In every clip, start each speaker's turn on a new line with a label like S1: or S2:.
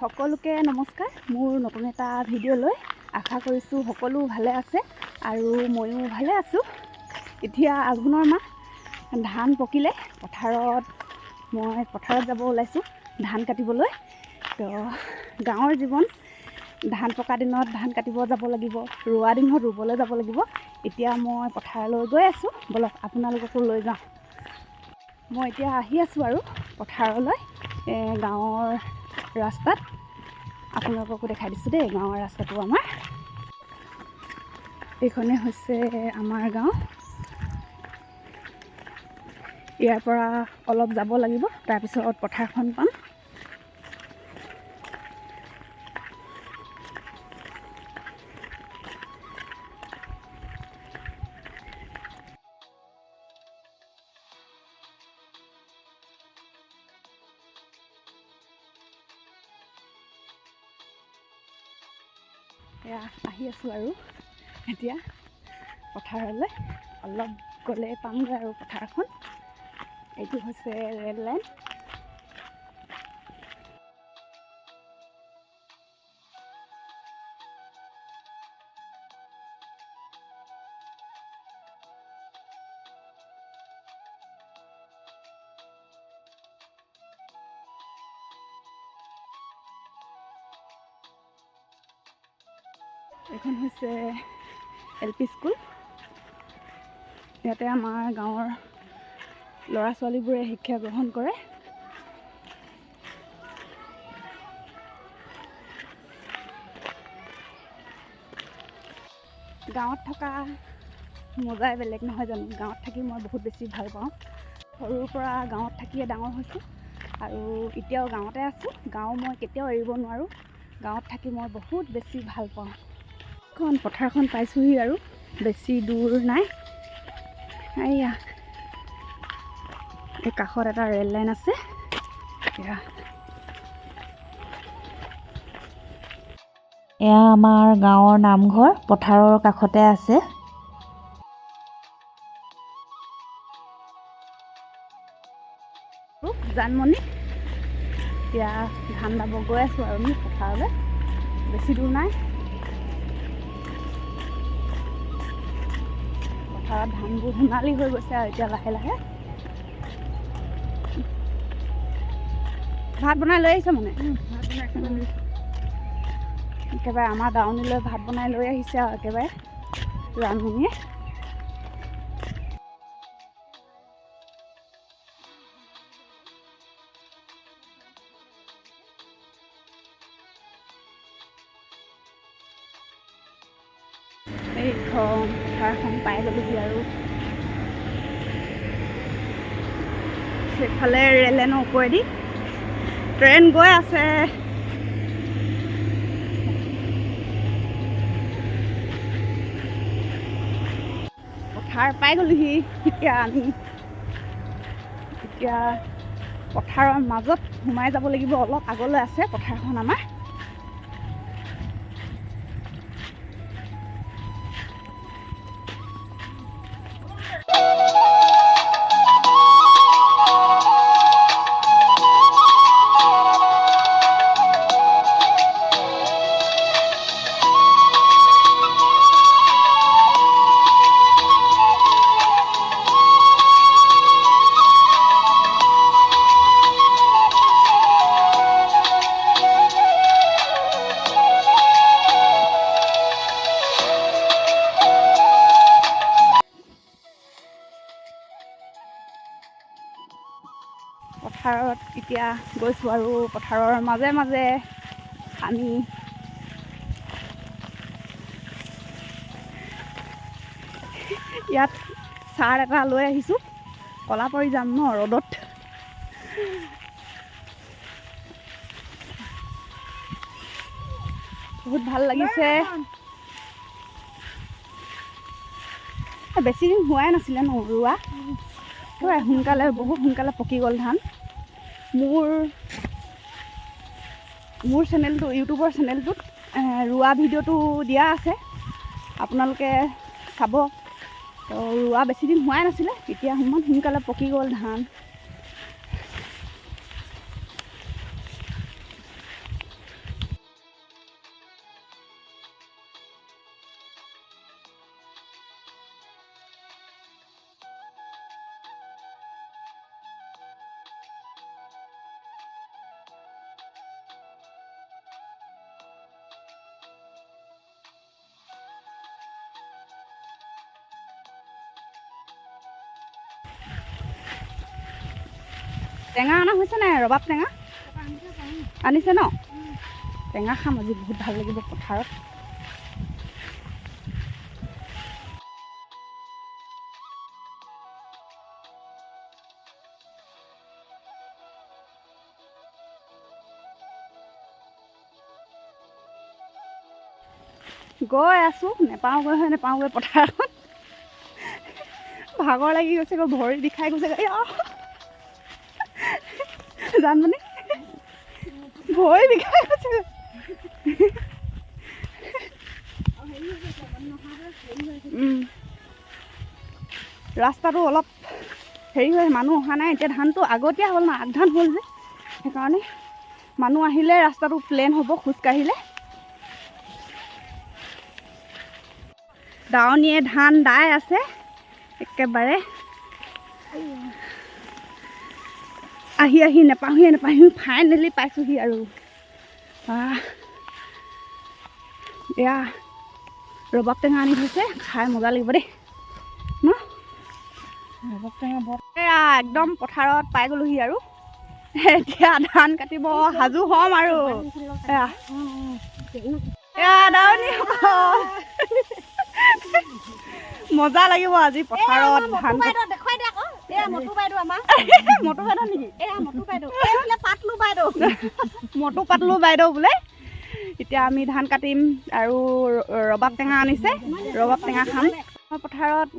S1: সকলোকে নমস্কাৰ। মোৰ নতুন এটা ভিডিঅ' লৈ আশা কৰিছোঁ সকলো ভালে আছে আৰু ময়ো ভালে আছোঁ। এতিয়া আঘোণৰ মাহ, ধান পকিলে। পথাৰত, মই পথাৰত যাব ওলাইছোঁ ধান কাটিবলৈ। তো গাঁৱৰ জীৱন, ধান পকা দিনত ধান কাটিব যাব লাগিব, ৰোৱা দিনত ৰুবলৈ যাব লাগিব। এতিয়া মই পথাৰলৈ গৈ আছোঁ, ব'লক আপোনালোককো লৈ যাওঁ। মই এতিয়া আহি আছোঁ আৰু পথাৰলৈ গাঁৱৰ ৰাস্তাত। আপোনালোককো দেখাই দিছোঁ দেই গাঁৱৰ ৰাস্তাটো আমাৰ। এইখনে হৈছে আমাৰ গাঁও। ইয়াৰ পৰা অলপ যাব লাগিব, তাৰপিছত পথাৰখন পাম। এয়া আহি আছোঁ আৰু এতিয়া পথাৰলৈ অলপ গ'লে পামগৈ আৰু পথাৰখন। এইটো হৈছে ৰেল লাইন। এইখন হৈছে এল পি স্কুল। ইয়াতে আমাৰ গাঁৱৰ ল'ৰা ছোৱালীবোৰে শিক্ষা গ্ৰহণ কৰে। গাঁৱত থকা মজাই বেলেগ নহয় জানো? গাঁৱত থাকি মই বহুত বেছি ভাল পাওঁ। সৰুৰ পৰা গাঁৱত থাকিয়ে ডাঙৰ হৈছোঁ আৰু এতিয়াও গাঁৱতে আছোঁ। গাঁও মই কেতিয়াও এৰিব নোৱাৰোঁ। গাঁৱত থাকি মই বহুত বেছি ভাল পাওঁ। এখন পথাৰখন পাইছোঁহি আৰু বেছি দূৰ নাই। এয়া এই কাষত এটা ৰেল লাইন আছে। এয়া।
S2: এয়া আমাৰ গাঁৱৰ নামঘৰ, পথাৰৰ কাষতে আছে।
S1: জানমণি। এতিয়া ধান দাব গৈ আছোঁ আৰু আমি পথাৰলৈ, বেছি দূৰ নাই। পথাৰত ধানবোৰ সোণালী হৈ গৈছে আৰু এতিয়া লাহে লাহে। ভাত বনাই লৈ আহিছে মানে একেবাৰে আমাৰ দাৱনীলৈ ভাত বনাই লৈ আহিছে আৰু একেবাৰে ৰান্ধনীয়ে। এইখন পথাৰখন পাই গ'লোহি আৰু সেইফালে ৰেল লাইনৰ ওপৰেদি ট্ৰেইন গৈ আছে। পথাৰ পাই গ'লোহি। এতিয়া আমি এতিয়া পথাৰৰ মাজত সোমাই যাব লাগিব। অলপ আগলৈ আছে পথাৰখন আমাৰ। পথাৰত এতিয়া গৈছোঁ আৰু পথাৰৰ মাজে মাজে আমি ইয়াত চাৰ্ট এটা লৈ আহিছোঁ, ক'লা পৰি যাম ন ৰ'দত। বহুত ভাল লাগিছে। বেছি দিন হোৱাই নাছিলে ন ৰোৱা, একেবাৰে সোনকালে, বহুত সোনকালে পকি গ'ল ধান। মোৰ চেনেলটো, ইউটিউবৰ চেনেলটোত ৰোৱা ভিডিঅ'টো দিয়া আছে, আপোনালোকে চাব। তো ৰোৱা বেছি দিন হোৱাই নাছিলে, এতিয়া ইমান সোনকালে পকি গ'ল ধান। টেঙা অনা হৈছে নাই? ৰবাব টেঙা আনিছে ন? টেঙা খাম আজি, বহুত ভাল লাগিব পথাৰত। গৈ আছোঁ, নেপাওঁগৈ হয় নেপাওঁগৈ পথাৰখন। ভাগৰ লাগি গৈছেগৈ, ভৰি বিষাই গৈছেগৈ। জান মানে ভৰি বিষাই গৈছেগৈ। ৰাস্তাটো অলপ হেৰি হৈ মানুহ অহা নাই এতিয়া। ধানটো আগতীয়া হ'ল ন, আগধান হ'ল যে, সেইকাৰণে মানুহ আহিলে ৰাস্তাটো প্লেন হ'ব খোজকাঢ়িলে। দাৱনীয়ে ধান দাই আছে একেবাৰে। আহি আহি নেপাওঁহি নেপাওঁহি ফাইনেলি পাইছোঁহি আৰু। এয়া ৰবাব টেঙা আনি থৈছে, খাই মজা লাগিব দেই ন?
S2: ৰবাব টেঙা বৰ।
S1: এয়া একদম পথাৰত পাই গ'লোহি আৰু। এতিয়া ধান কাটিব সাজু হ'ম আৰু। এয়া এয়া দাৱনীসকল, মজা লাগিব আজি পথাৰত ধান। মটু বাইদেউ নেকি? মটু পাতলু বাইদেউ বোলে। এতিয়া আমি ধান কাটিম আৰু ৰবাব টেঙা আনিছে, ৰবাব টেঙা খাম। পথাৰত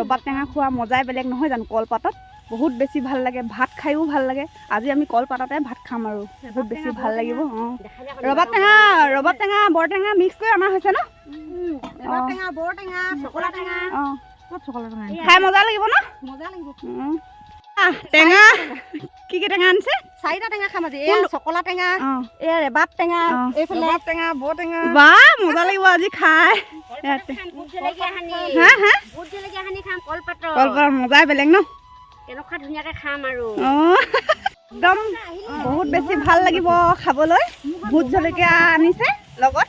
S1: ৰবাব টেঙা খোৱা মজাই বেলেগ নহয় জানো? কলপাতত বহুত বেছি ভাল লাগে, ভাত খায়ো ভাল লাগে। আজি আমি কলপাততে ভাত খাম আৰু, বহুত বেছি ভাল লাগিব। অঁ, ৰবাব টেঙা, ৰবাব টেঙা বৰটেঙা মিক্স কৰি অনা হৈছে ন? অঁ, খাই মজা লাগিব ন? টেঙা কি কি টেঙা আনিছে?
S3: চাৰিটা টেঙা খাম আজি। এয়া চকলা টেঙা, এয়া ৰেবাব টেঙা, এইফালে
S2: টেঙা, বৰ টেঙা।
S1: বাহ, মজা লাগিব আজি খাই। হা হা, কলপাত মজাই বেলেগ ন?
S3: কেনেকুৱা ধুনীয়াকে খাম আৰু।
S1: অঁ, একদম বহুত বেছি ভাল লাগিব খাবলৈ। ভোট জলকীয়া আনিছে লগত,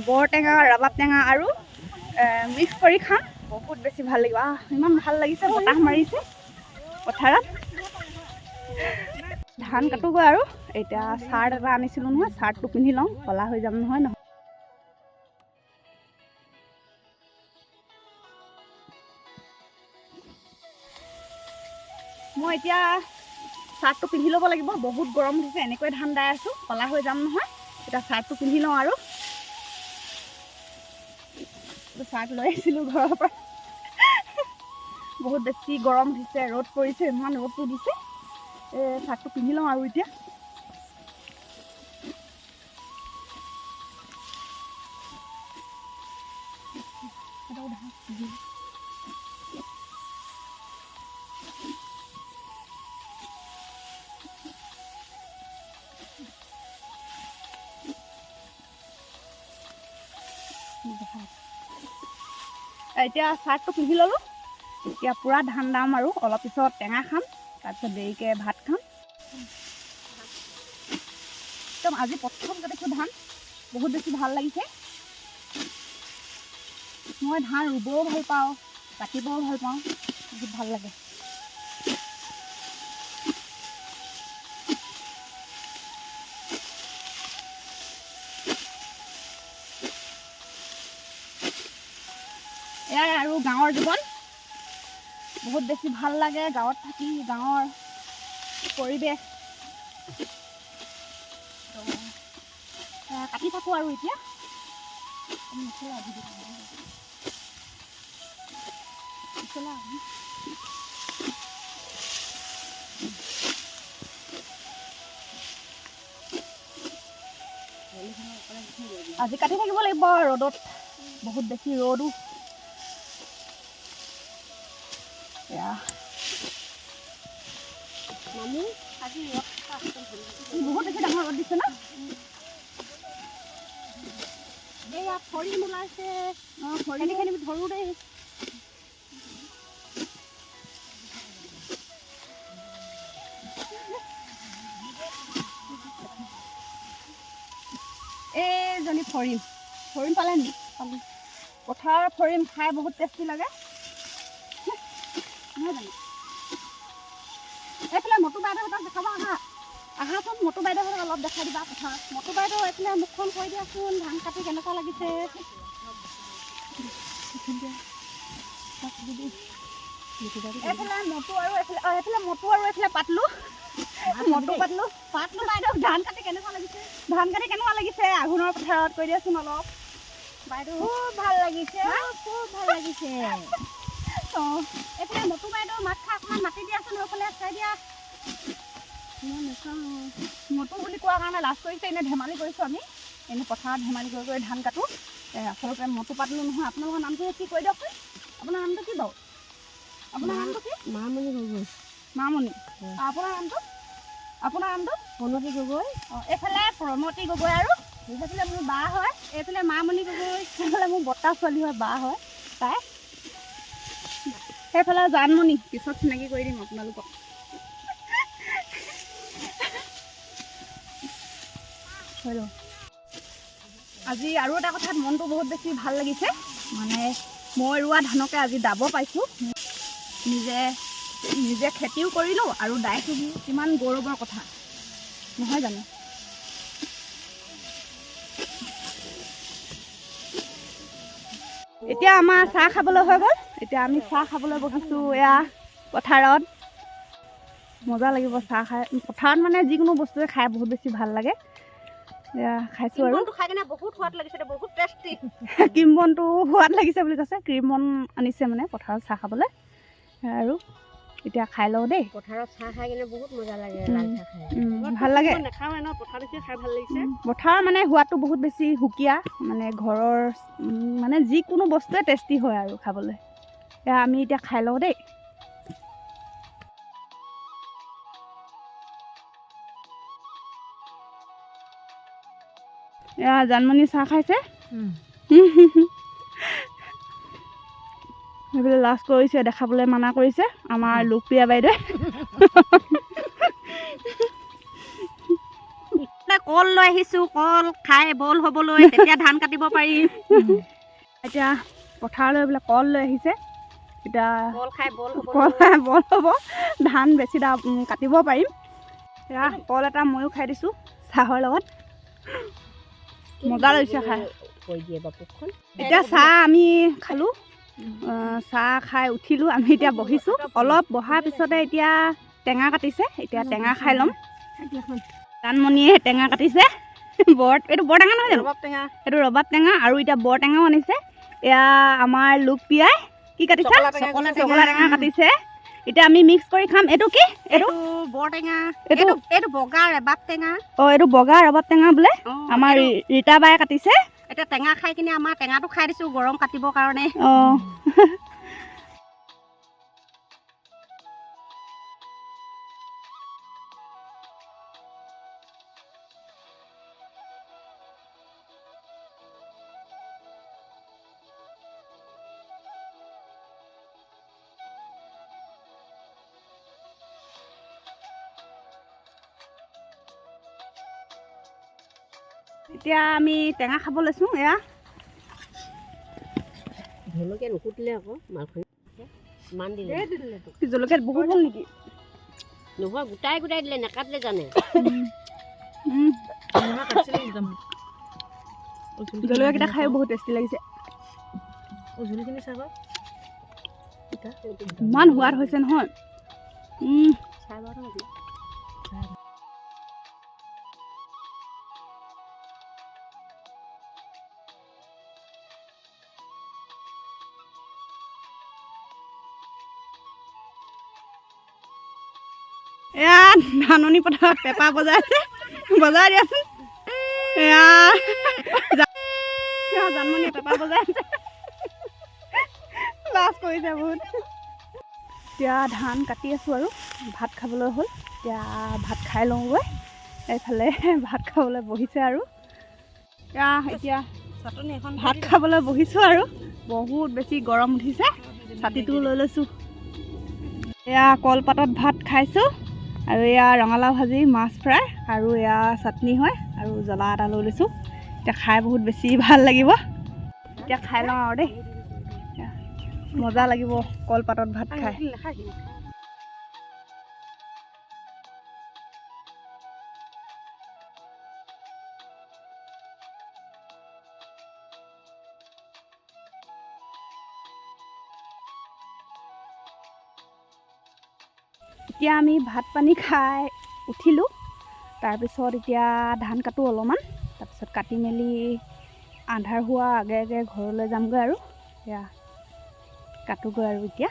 S1: বৰটেঙা, ৰবাব টেঙা আৰু মিক্স কৰি খাম, বহুত বেছি ভাল লাগিব। আহ, ইমান ভাল লাগিছে, বতাহ মাৰিছে পথাৰত। ধান কাটোগৈ আৰু। এতিয়া চাৰ্ট এটা আনিছিলোঁ নহয়, চাৰ্টটো পিন্ধি লওঁ, ক'লা হৈ যাম নহয়। নহয়, মই এতিয়া চাৰ্টটো পিন্ধি ল'ব লাগিব, বহুত গৰম উঠিছে, এনেকৈ ধান দাই আছোঁ, ক'লা হৈ যাম নহয়। এতিয়া চাৰ্টটো পিন্ধি লওঁ আৰু। চাৰ্ট লৈ আহিছিলোঁ ঘৰৰ পৰা। বহুত বেছি গৰম উঠিছে, ৰ'দ পৰিছে, ইমান ৰ'দটো দিছে। এই চাৰ্টটো পিন্ধি লওঁ আৰু এতিয়া। এতিয়া চাৰ্টটো পিন্ধি ল'লোঁ, এতিয়া পূৰা ধান দাম আৰু। অলপ পিছত টেঙা খাম, তাৰপিছত দেৰিকৈ ভাত খাম। একদম আজি প্ৰথম কাটিছোঁ ধান, বহুত বেছি ভাল লাগিছে। মই ধান ৰুবও ভাল পাওঁ, কাটিবও ভাল পাওঁ, বহুত ভাল লাগে। এয়াই আৰু গাঁৱৰ জীৱন, বহুত বেছি ভাল লাগে গাঁৱত থাকি, গাঁৱৰ পৰিৱেশ। কাটি থাকোঁ আৰু এতিয়া। আজি কাটি থাকিব লাগিব ৰ'দত, বহুত বেছি ৰ'দো। বহুত বেছি ডাঙৰ ৰ'দ দিছে ন?
S3: এয়া ফৰিং ওলাইছে।
S1: অঁ, ফৰিংখিনি ধৰোঁ দেই। এইজনী ফৰিং, ফৰিং পালে নেকি? পালোঁ। পথাৰৰ ফৰিং খাই বহুত টেষ্টি লাগে নহয় জানো?
S3: এইফালে মটু বাইদেউহঁতক দেখাব আহা। আহাচোন, মটু বাইদেউহঁতক অলপ দেখাই দিবা পথাৰত। মটু বাইদেউ, এইফালে মুখখন কৈ দিয়াচোন, ধান কাটি কেনেকুৱা লাগিছে?
S1: এইফালে মটু আৰু এইফালে, অঁ, এইফালে মটু আৰু এইফালে পাতলো। মটু পাতলো।
S3: পাতলো বাইদেউ, ধান কাটি কেনেকুৱা লাগিছে?
S1: ধান কাটি কেনেকুৱা লাগিছে আঘোণৰ পথাৰত, কৈ দিয়াচোন অলপ।
S3: বাইদেউ।
S2: খুব ভাল লাগিছে, খুব ভাল লাগিছে।
S1: অঁ।
S3: এইফালে মটু বাইদেউ, মাত খা অকণমান মাতি দিয়াচোন, সেইফালে চাই দিয়া।
S1: মই নাচাওঁ। মটু বুলি কোৱাৰ কাৰণে লাজ কৰিছে। এনেই ধেমালি কৰিছোঁ আমি, এনেই পথাৰত ধেমালি কৰি কৰি ধান কাটো। আচলতে মটু পাতলো নহয়। আপোনালোকৰ নামটো কি কৈ দিয়কচোন। আপোনাৰ নামটো কি বাৰু? আপোনাৰ নামটো কি?
S2: মামনি গগৈ।
S1: মামনি। আপোনাৰ নামটো? আপোনাৰ নামটো?
S2: প্ৰণতি গগৈ।
S1: অঁ, এইফালে প্ৰণতি গগৈ আৰু সেইফালে মোৰ বা হয়।
S3: এইফালে মামণি গগৈ।
S1: সেইফালে মোৰ বৰ্তা ছোৱালী হয়, বা হয় তাই। সেইফালে জানমণি, পিছত চিনাকি কৰি দিম আপোনালোকক। হেল্ল'। আজি আৰু এটা কথাত মনটো বহুত বেছি ভাল লাগিছে, মানে মই ৰোৱা ধানকে আজি দাব পাইছোঁ। নিজে নিজে খেতিও কৰিলোঁ আৰু দাইছোঁ, কিমান গৌৰৱৰ কথা নহয় জানো? এতিয়া আমাৰ চাহ খাবলৈ হৈ গ'ল। এতিয়া আমি চাহ খাবলৈ বহিছোঁ এয়া পথাৰত। মজা লাগিব চাহ খাই পথাৰত, মানে যিকোনো বস্তুৱে খাই বহুত বেছি ভাল লাগে। এয়া খাইছোঁ আৰু।
S3: ক্ৰীমবনটো খাই কিনে বহুত সোৱাদ লাগিছে, বহুত টেষ্টি।
S1: ক্ৰীম বনটো সোৱাদ লাগিছে বুলি কৈছে। ক্ৰীম বন আনিছে মানে পথাৰত চাহ খাবলৈ, আৰু এতিয়া খাই লওঁ দেই।
S2: পথাৰত চাহ খাই কিনে বহুত মজা লাগে, লাল চাহ খাই।
S1: ভাল লাগে।
S3: নাখাওঁৱে ন, পথাৰত দেখি খাই ভাল লাগিছে।
S1: পথাৰৰ মানে সোৱাদটো বহুত বেছি সুকীয়া, মানে ঘৰৰ মানে যিকোনো বস্তুৱে টেষ্টি হয় আৰু খাবলৈ। এয়া আমি এতিয়া খাই লওঁ দেই। এয়া জানমণি চাহ খাইছে। সেইফালে লাজ কৰিছে, দেখাবলৈ মানা কৰিছে আমাৰ লোকপ্ৰিয়া বাইদেৱে।
S3: কল লৈ আহিছোঁ, কল খাই বল হ'বলৈ, তেতিয়া ধান কাটিব পাৰিম।
S1: এতিয়া পথাৰলৈ বোলে কল লৈ আহিছে এতিয়া।
S3: কল খাই বল হ'ব।
S1: কল খাই বল হ'ব, ধান বেছি কাটিব পাৰিম। এয়া কল এটা ময়ো খাই দিছোঁ চাহৰ লগত, মজা লাগিছে খাই।
S2: কৈ দিয়ে বাপুকখন।
S1: এতিয়া চাহ আমি খালোঁ, চাহ খাই উঠিলোঁ আমি। এতিয়া বহিছোঁ অলপ, বহাৰ পিছতে এতিয়া টেঙা কাটিছে, এতিয়া টেঙা খাই ল'ম। জানমণিয়ে টেঙা কাটিছে, বৰ এইটো বৰ টেঙা নহয় জানো?
S3: টেঙা।
S1: এইটো ৰবাব টেঙা। আৰু এতিয়া বৰ টেঙাও আনিছে। এয়া আমাৰ লোকপিয়াই কি কাটিছে? চকলা টেঙা কাটিছে। এতিয়া আমি মিক্স কৰি খাম। এইটো কি? এইটো
S3: বৰ টেঙা।
S1: এইটো
S3: এইটো বগা ৰবাব টেঙা।
S1: অঁ, এইটো বগা ৰবাব টেঙা বোলে। আমাৰ ৰীতা বায়ে কাটিছে।
S3: এতিয়া টেঙা খাই কিনে, আমাৰ টেঙাটো খাই দিছোঁ গৰম কাটিবৰ কাৰণে।
S1: অঁ। এতিয়া আমি টেঙা খাব লৈছোঁ এয়া।
S2: জলকীয়া নুকুটিলে আকৌ মালখন ইমান দিলে।
S1: জলকীয়াত বহুত হ'ল নেকি?
S2: নহয়, গোটাই গোটাই দিলে, নাকাটিলে জানে।
S1: জলকীয়াকেইটা খায়ো বহুত টেষ্টি লাগিছে। ইমান সোৱাদ হৈছে নহয়। এয়া ধাননি পথাৰত পেঁপা বজাইছে, বজাই দিয়াচোন। এয়া জানমণি পেঁপা বজাইছে, লাজ কৰিছে বহুত। এতিয়া ধান কাটি আছোঁ আৰু ভাত খাবলৈ হ'ল। এতিয়া ভাত খাই লওঁগৈ। এইফালে ভাত খাবলৈ বহিছে আৰু এয়া এতিয়া ভাত খাবলৈ বহিছোঁ আৰু বহুত বেছি গৰম উঠিছে, ছাতিটো লৈ লৈছোঁ। এয়া কলপাতত ভাত খাইছোঁ আৰু এয়া ৰঙালাও ভাজি, মাছ ফ্ৰাই আৰু এয়া চাটনি হয় আৰু জ্বলা এটা লৈ লৈছোঁ। এতিয়া খাই বহুত বেছি ভাল লাগিব। এতিয়া খাই লওঁ আৰু দেই, মজা লাগিব কলপাতত ভাত খাই। এতিয়া আমি ভাত পানী খাই উঠিলোঁ। তাৰপিছত এতিয়া ধান কাটো অলপমান, তাৰপিছত কাটি মেলি আন্ধাৰ হোৱাৰ আগে আগে ঘৰলৈ যামগৈ আৰু। এয়া কাটোগৈ আৰু এতিয়া।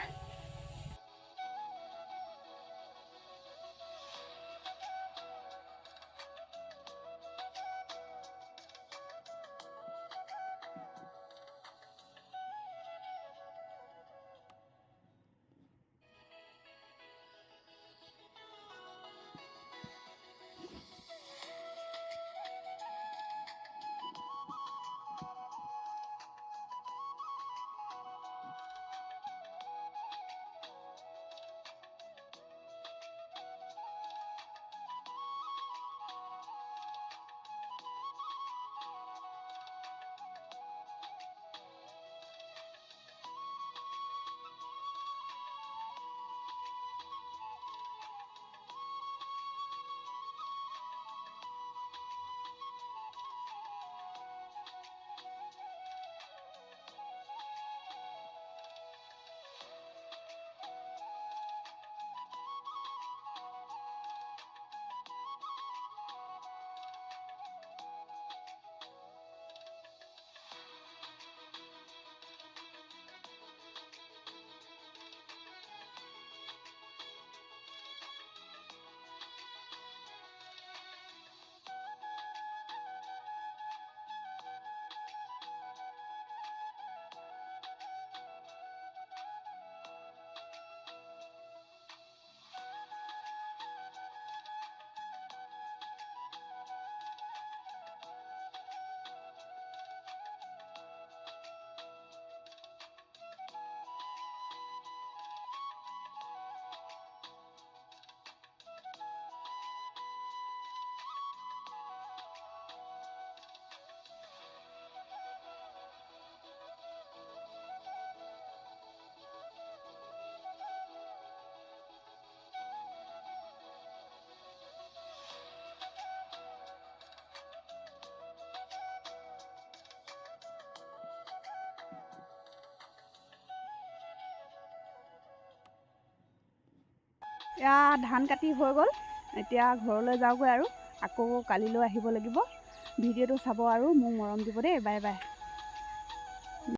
S1: এয়া ধান কাটি হৈ গ'ল, এতিয়া ঘৰলৈ যাওঁগৈ আৰু আকৌ কালিলৈ আহিব লাগিব। ভিডিঅ'টো চাব আৰু মোক মৰম দিব দেই। Bye bye.